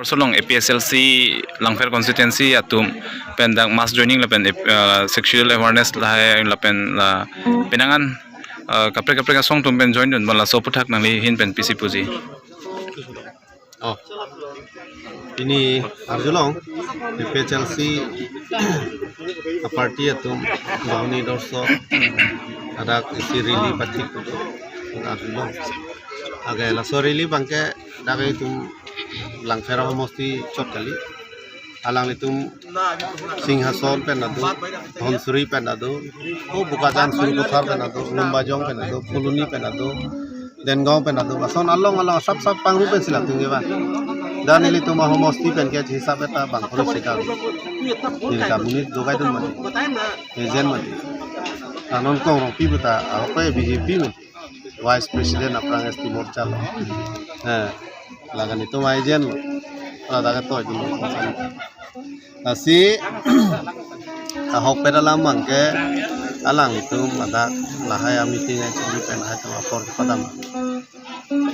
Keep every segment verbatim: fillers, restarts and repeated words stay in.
Solong A P H L C Langpher constituency atum pen dak mass joining lapen, eh, sexual awareness lahai lapen la penang an, eh, kaprek kaprek asong atum pen join dun bala so aputhak nangli ahin pen pisi puji. Oh. Pini arjulong A P H L C aparty atum Bahuni Dorso adak isi rally pathik arjulong. Age laso rally abangke dak itum Langpher ahomosti chot kali. Alanglitum Singhason pen ado, Dhansiri pen ado, o Bokajan Surupathar pen ado, Lumbajong pen ado, Phuloni pen ado, Dengaon pen ado, lason along along sap sap pangru pensi latum kevan. Dan nelitum ahomosti pen ke hisap eta bang kori sekali. Nelitum monit dogai dun mati. Agent mati. Anon Kongrongpi puta, ako B J P mati. Vice President aphrang S T Morcha lo. Eh, lagan itum agent lo. Ladak ke toy dun. Lasi ahokpet alam abangke alanglitum ladak lahai a-meeting ai chuli pen hai tama apor kepadam.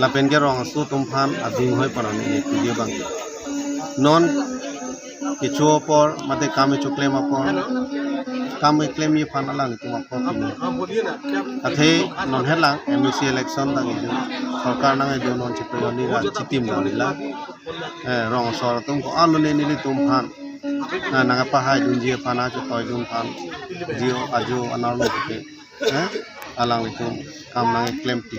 Lapen ke rong aso atum aphan adung hoi pon ani ne video abang. Non kecho apor mate kam kecho klem apor, kam keklemji aphan alanglitum apor pini. Athe non helang M A C election nangji, sorkar nangji, non chepeyoni ra chitim nangji la. Eh, rong asor atum ko-an lo ne nelitum aphan, eh, nangpahai dunji aphan, ajo toi dun aphan, jio ajo anerlo ke, eh, alanglitum kam nangklempi.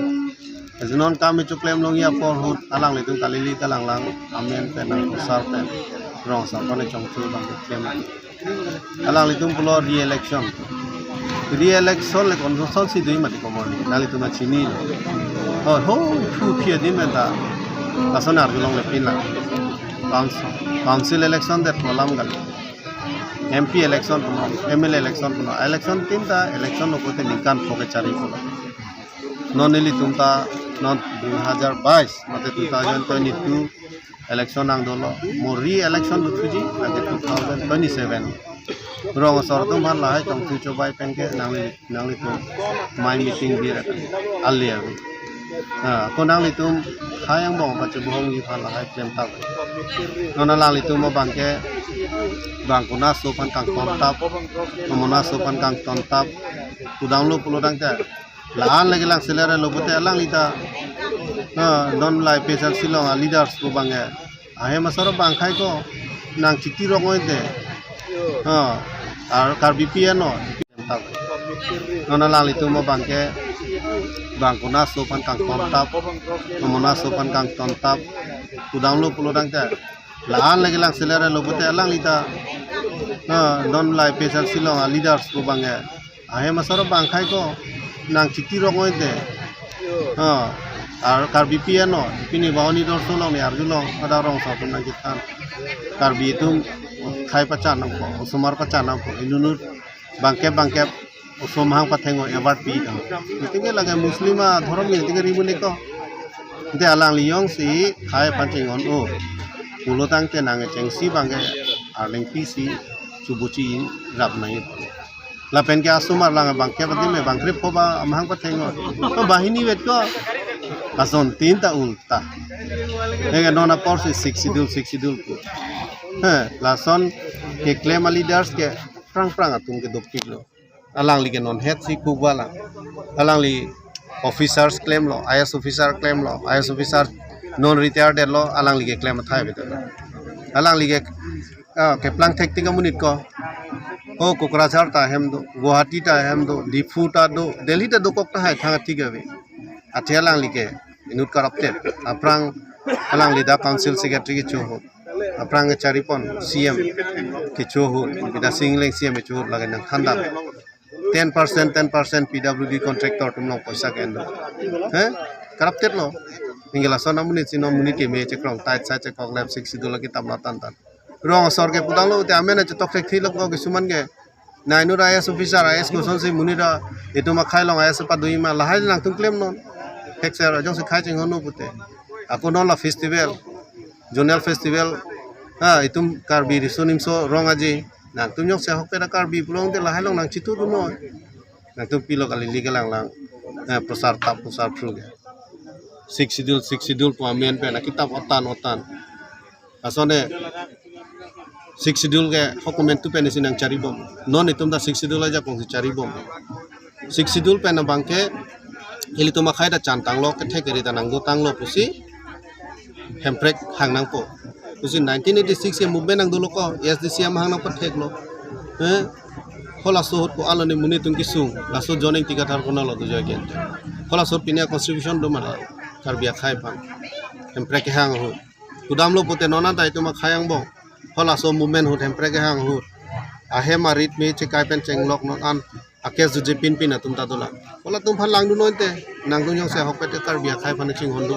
Ajo non kam kecho klem longji apor ahut alanglitum kalili kalanglang amen pen nang asar pen rong asar pen chongchul abang klem. Alanglitum pulo re-election. Re-election le constitution si dui mati komor ni. Nanglitum chini. Oh, ho, thu phi adim pen ta. Lason arjulong le pin la. Council, council election det alam gal. M P election puno, M L A election puno. Election tinta election lo kote ningkan pho kechari puno. Non nelitum ta non dui hajar bais mate two thousand twenty-two election nang dolo, mo re-election luthuji lagi two thousand twenty-seven. Rong asor atum aphan lahai chongthu chobai pen ke nangli, nanglitum mai meeting bi rek ali avi. Ha, ko nanglitum hai angbong pache bohong ji aphan lahai klem tap. Non alanglitum abangke bang kona aso aphan kangton tap, kona aso aphan kangton tap. Kudang lo pulo tangte la-an lagi lang selera lo pute alangli ta, ha, non la A P H L C along a-leaders ko abangke ahem asor abang khai ko nang chiti rok ngoi te. Ha, ar Karbi P N o. Non alanglitum abangke bang kona aso aphan kangton tap, kona aso aphan kangton tap. Kudang lo pulo tangte la-an lagi lang selera lo pute alangli ta, ha, non la A P H L C along a-leaders ko abangke ahem asor abang khai ko nang chiti rok ngoi te. Ha, ar Karbi P N o, pini Bahuni Dorso along ne arjulong, pada rong asor atum nangchethan. Karbi atum khai pachan nangpo, osomar pachan nangpo, inut inut bangkep bangkep osom hang patheng o award pi tang. Itingke lagi Muslim adhorom ke itingke ribu neko. Ante alangli jongsi khai aphan chinghon o pulo tangte nang chengsi abangke arleng pisi chubuchi rap nai. Lapen ke asomar lang bangkep adim me bangkrep ko ba amahang patheng o. Ba hini vet ko. Lason tinta ulta. Eke non apor si Sixth Schedule, Sixth Schedule ko. He, lason keklem a-leaders ke prang prang atum ke dopik lo. Alangli ke non het si kubala. Alangli officers klemlo, I A S officer klemlo, I A S officer non retired lo, alangli keklem athai betul. Alangli ke, ah, keplang thektik amonit ko. O Kokrajhar ta ahem do, Guwahati ta ahem do, Diphu ta do, Delhi ta dokok tahai thang atik ave. Athe alangli ke inut corrupted. Aphrang alangli dak council secretary kecho ahut, aphrang kechari pon C M kecho ahut, Bidya Sing Engleng C M kecho ahut lagi nangthan dam. Ten percent, ten percent P W D contractor atum along poisa ke-en do. He? Corrupted lo. Anke lason amonit si non monit keme chekrong tight side chekok left Sixth Schedule lagi tamla tan tan. Rong asor ke pudang lo te amen chetok thekthi lo ko kisuman ke. Na inut I A S officer, I A S kosonsi monit ra itum akhei along I A S padoi ma lahai nangtum klemnon. Thekser jongsi khai chinghon o pute. Ako non la festival, zonal festival. Ha, itum Karbi Riso Nimso Rong Aje. Nangtum jongsi ahokpet a-Karbi pulote lahai along nang chitu dunnon. Nangtum pilo kalili kalanglang, eh, prosar tap prosar phru ke. Sixth Schedule, Sixth Schedule pu amen pen akitap otan otan. Lason ne Sixth Schedule ke ho komantu pen isi nangcharibom. Non itum ta Sixth Schedule ajakong si charibom. Sixth Schedule pen abangke ilitum akhei ta chantanglo, kethek keri ta nangdotanglo pusi Hemprek hang nangpo. Pusi nineteen eighty-six ke movement nangdolo ko, A S D C amahang nangpatheklo. Eh, halaso ahut ko-an lo ne monit atum kesung, laso John Ingti Kathar konatlo dojoike. Halaso ahut pini a-contribution do ma la Karbi akhei aphan. Hemprek kehang ahut. Kudamlo pute non anta itum akhei angbong. Halaso movement ahut Hemprek kehang ahut. Ahem arit me chekai pen chenglok non an akes juje pinpin atum ta dolang. Halatum aphan langdun non te. Nangdun jongsi ahokpet Karbi akhei aphan chinghon do.